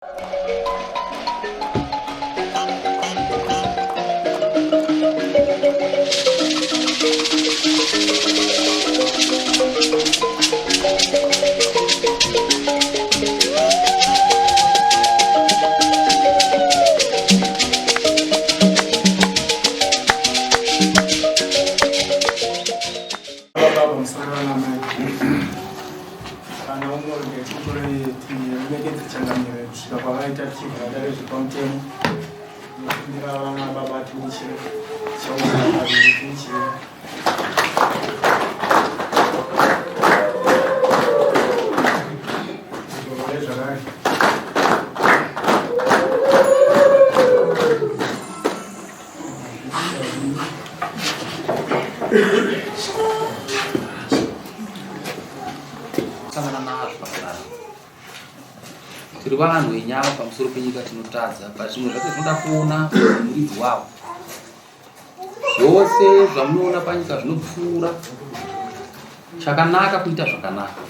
Kana umwe ngetitore tiremekedze changamire kusvika kwavaita tichibva dare zvepamutemo nekumbira vana baba tinichire chaona paviri tinichire zvakare. Sangana nazvo pakurarama. Tiri vanhu venyama pamusoro penyika tinotadza, but zvimwe zvacho zvinoda kuona muridzi wavo. Zvose zvamunoona panyika zvinopfuura. Chakanaka kuita zvakanaka.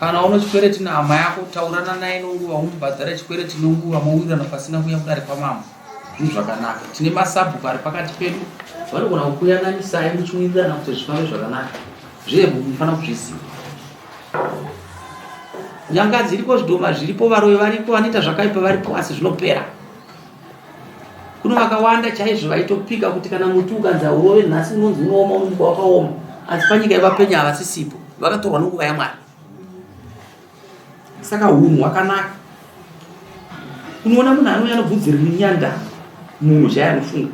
Kana uno chikwereti nehama yako, taurana naye nonguva, umubhadhare chikwereti nonguva, mowirirana pasina kuuya kudare kwamambo. Zvinhu zvakanaka. Tine masabhuku ari pakati pedu, vanogona kukuyananisai muchiwirirana kuti zvifambe zvakanaka. Zviye munofanira kuzviziva. Nyanga dziriko, zvidhoma zviripo, varoyi variko, vanoita zvakaipa varipo, asi zvinopera. Kuno vakawanda chaizvo vaitopika kuti kana muti ukanzi haurove nhasi unonzi unooma unomuka wakaoma, asi panyika yevapenya havasisipo, vakatorwa nenguva yaMwari. Saka hunhu hwakanaka. Unoona munhu anouya anobvudzi riri nyanda munhu chaiye anofunga.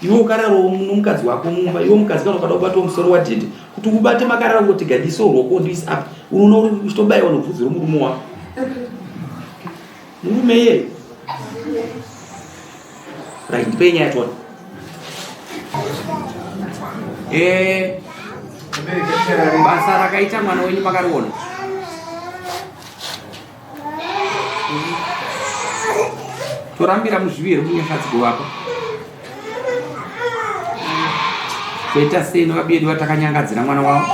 Iwe ukararawo nomukadzi wako mumba, iwe mukadzi kana ukada kubatawo musoro wadhedhe kuti ubate makarara kungoti gadiso ruoko ndiise apa, unoona uri uchitobaiwa nobvudzi romurume wako. Murume iyeye. Right, ndipei nyaya tione. Eh, basa rakaita mwana wenyu makariona? Torambira muzvivi here kunyasha dzigovapa? Toita sei nevabi vedu vatakanyangadzira mwana wavo?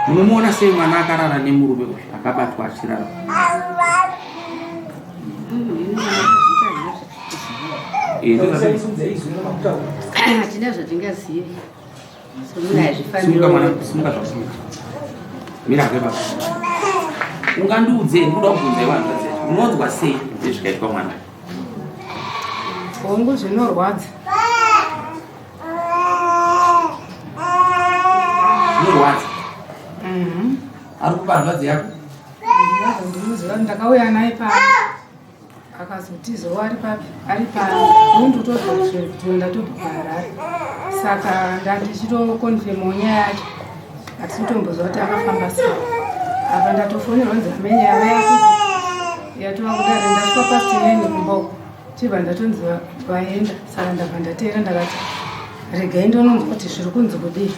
Munomuona sei mwana akarara nemurume uyu akabatwa achirara? Hatina zvatingazivi. Simuka mwana, simuka zvasimuka. Mira hake baba. Ungandiudze ndikuda kubvunza iwe hanzvadzi yacho. Unonzwa sei nezvikaitwa mwana? Hongu zvinorwadza. Zvinorwadza. Mhm. Ari kupa hanzvadzi yako? Ndinoziva ndakauya naye pano. Akazotizawo ari papi? Ari pano. Ndotobva kuti ndatobva kuHarare. Saka ndandichitokonfirmawo nyaya yacho. Hatisi kutomboziva kuti akafamba sei. Apa ndatofonerwa nzi amene yava yako yatova kudare ndasvika past nine kumba uko. Chibva ndatonzi vaenda saka ndabva ndateera ndakati regai ndononzwa kuti zviri kunzi kudii.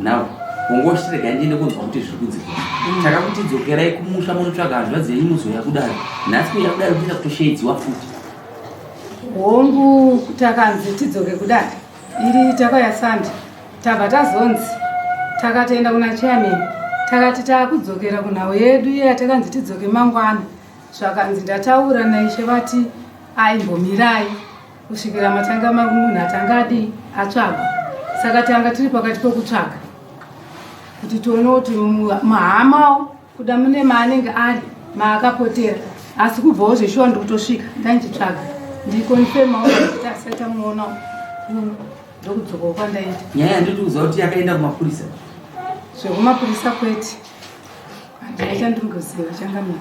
Now ungochiti regai ndiende kunzwa kuti zviri kunzi kudii. Takakuti dzokerai kumusha munotsvaga hanzvadzi yenyu muzouya kudare. Nhasi kuuya kudare kuita kutosheedziwa futi. Hongu takanzi tidzoke kudare. Iri takauya Sunday tabva tazonzi takatoenda kuna chairman takati taakudzokera kunhau yedu iye yatakanzi tidzoke mangwana zvakanzi ndataura naishe vati aimbomirai kusvikira matanga munhu atanga adii atsvagwa saka tanga tiri pakati pokutsvaga kuti tione kuti mahamawo Kuda mune maanenge ari maakapotera asi kubvawo zveshuwa ndikutosvika ndandichitsvaga ndikonfemawo kuti asati tamuonawo kuno ndokudzokawo kwandaita. Nyaya yandiri kuudza kuti yakaenda kumapurisa. Zvekumapurisa kwete handina chandiri kuziva changamire.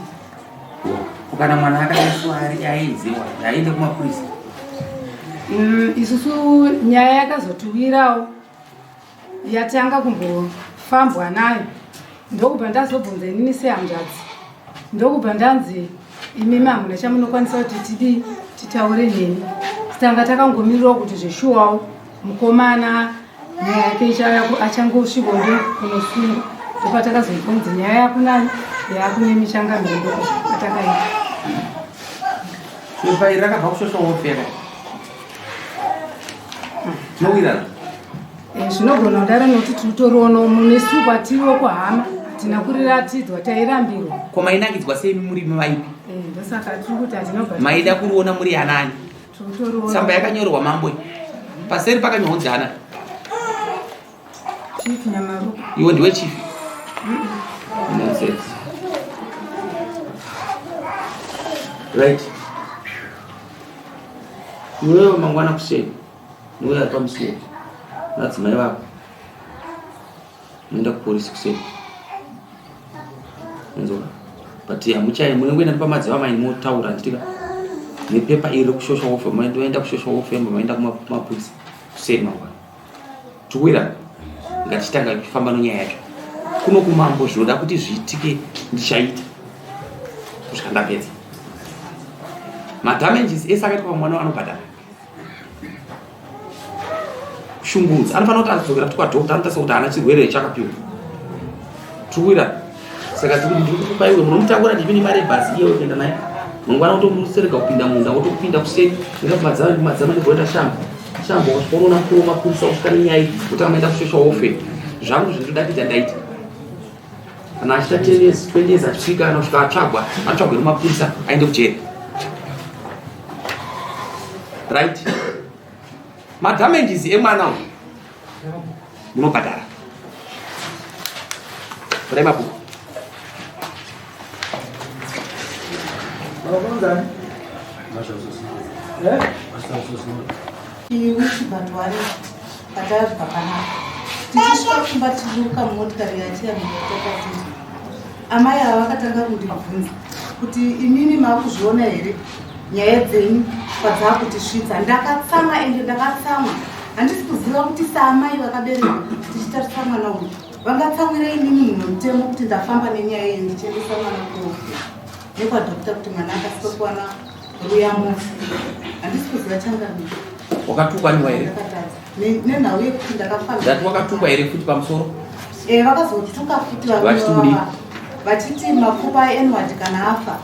Kana mwana akaiswa ari ainziwa aende kumapurisa. Isusu nyaya yakazotiwirawo yatanga kumbofambwa nayo ndokubva ndazobvunza inini sehanzvadzi ndokubva ndanzi imimi hamuna chamunokwanisa kuti tidii titaure nemi tanga takangomirirawo kuti zveshuwawo mukomana nyaya yake achangosviko ndo kunosungwa ndopatakazonzi nyaya yakunani yakunemi changamire ndokuzvatakaita Pepa iri rakabva kushosha wofera. Tinowirana. Eh, zvinogona kudaro nokuti tiritoriwo munesu kwatiriwo kuhama hatina kuriratidzwa tairambirwa. Ko mainakidzwa sei muri vaipi? Eh, ndosaka tiri kuti hatina kubva Maida kuriona muri anani? Tiritoriwo. Tsamba yakanyorwa mambo iyi. Paseri pakanyorwa kunzi anani? Chief Nyamarupa. Iwe ndiwe chief? Nonsense. Right. Iwewe mangwana kuseni nouya ari pamusuwo nadzimai vako munoenda kupolisi kuseni. Unzwa? But hamuchai munongoenda nepamadzimai mai motaura handitika nepepa iri rekushosha welfare maendoenda kushosha welfare maenda kumapurisa kuseni mangwana. Tuwira ngatichitanga kufamba nenyaya yacho kuno kumambo zvinoda kuti zviitike ndichaita kusvika ndapedza madamages ese akaitwa pamwana anobhadhara kushungurudza anofanira kuti adzokera futi kwadokta anotarisa kuti haana chirwere chakapiwa tuwira saka ndiri kukupa iwe munomutakura ndimi nemari yebhazi iye kuenda naye mangwana wotomuserega kupinda munda wotopinda kuseni enda kumadzama negoenda shambo shambo wasvika unoona mukuru wemapurisa wosvika nenyaya wotanga maenda kusocial welfare zvangu zvinotoda kuita ndaita kana achiita 10 years 20 years achisvika kana kusvika atsvagwa atsvagwe nemapurisa aende kujeri right madamages emwana uyu munobhadhara torai mabhuku Iwe patabva panapa tichisvika kumba tichiburuka mumotikari yachiyamtakasizwa amai ava vakatanga kundibvunza kuti imimi makuzviona here nyaya dzenyu padzakutisvitsa. Ndakatsamwa ende ndakatsamwa, handisi kuziva kuti saamai vakabereka tichitarisa mwana uyu vangatsamwira inini mumwe mutemo kuti ndafamba nenyaya iyi ndichiendesa mwana kuofi nekwadhokta kuti mwana akasike kuwana ruyamo. Handisi kuziva changamire. Wakatukwa niwa here? Ndakatadza nenhau yekuti ndakafamba. Ndati wakatukwa here futi pamusoro? Eh, vakazotuka futi varume Vachiti kudii? vava. Vachiti mapfupa aEdward kana afa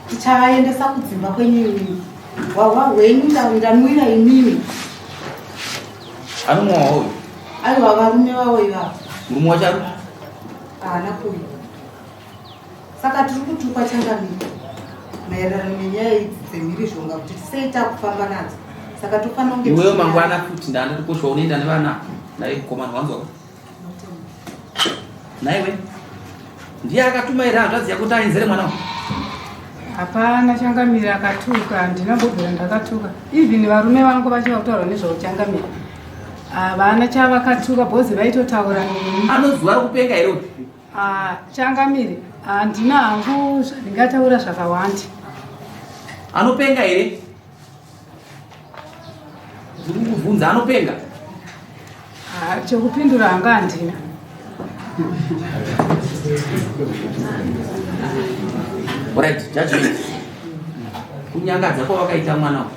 tichavaendesa kudzimba kwenyu imimi, hwahwa hwenyu ndanwira imimi. Anomwa wawo? Aiwa, varume vavo ivavo. Murume wacho ari? Haana kuuya. Saka tiri kutukwa changamire maererano nenyaya idzi dzemhirizhonga kuti tisei takufamba nadzo, saka tofanira kunge Iwewe mangwana futi ndandati unoenda nevana naye mukomana wanzwa naiwe ndiye akatuma here hanzvadzi yako kuti aenzere mwana uyu? Hapana changamire akatuka, handina mbobvira ndakatuka. Even varume vangu vacho vakutaura nezvauchangamire havana chavakatuka because vaitotaura neni. Anozuva ari kupenga here uyu? Ah, changamire, handina hangu zvandingataura zvakawanda. Anopenga here? Ndiri kukubvunza, anopenga? Ah, chekupindura hanga handina. Right, judgment. Kunyangadza kwavakaita mwana uyu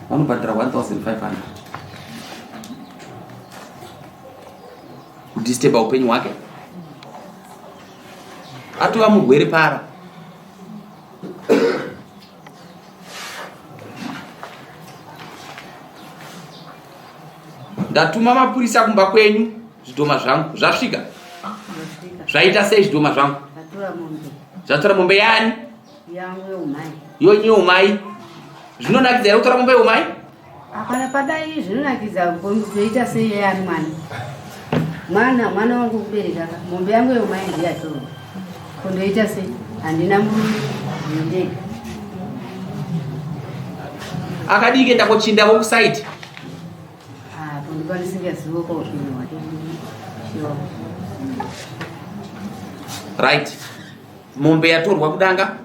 vanobhadhara 1500 kudisturba upenyu hwake, atova murwere para. Ndatuma mapurisa kumba kwenyu, zvidhoma zvangu zvasvika. Zvaita sei zvidhoma zvangu? Vatora mombe. Zvatora mombe yani? Yangu yeumai. Yonyi yeumai? Zvinonakidza here kutora mombe yeumai? Hapana padai zvinonakidza, zoita sei yeyani mwana mwana mwana wangu kubereka ka mombe yangu yeumai ndiyatorwa, kondoita sei? Handina murume, ndega. Akadii kuenda kochinda vokusaiti? Apo ndipanisingazivo kaupenyu hwake chiwa. Right, mombe yatorwa kudanga,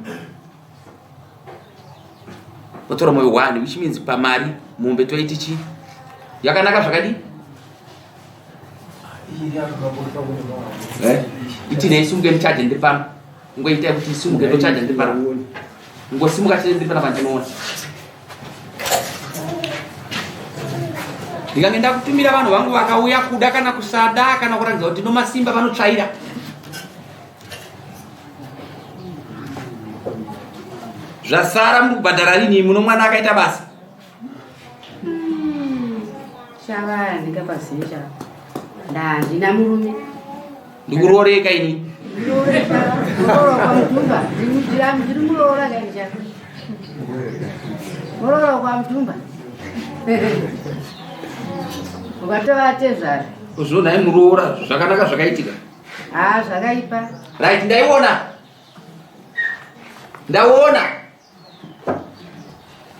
vatora mombe 1, which means pamari mombe toiti chi yakanaka zvakadii? Eh? Itine isimuke ndichaje ndiri pano. Ngoitai kuti isimuke ndochaja ndiri pano. Ngosimuka chete ndiri pano pandinoona. Ndikange ndakutumira vanhu vangu vakauya kuda kana kusada kana kuratidza kuti ndino masimba vanotsvaira. Zvasara muri kubhadhara rini muno mwana akaita basa? Shava handingapazivi shava. Ndandina murume. Ndikurooreka ini. Ndiroore shava. Muroora kwaMutumba. Ndiri muroora kaini shava. Muroora kwaMutumba. Ukatova tezvara. Uzvonai muroora zvakanaka zvakaitika. Haa zvakaipa. Right ndaiona. Ndaona.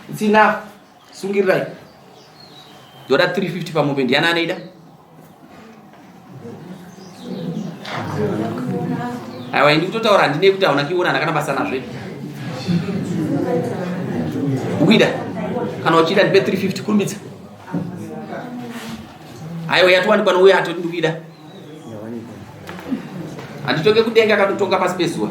It's enough. Sungirirai. Ndoda 350 pamombe ndiani anoida? Aiwa ini kutotaura handinei kuti hauna kuiona handakana basa nazvo. Ukuida? Kana uchiida ndipe 350 kurumidza. Aiwa yatowanikwa nouya atoti ndikuida. Handitonge kudenga kanotonga pasi pezuva.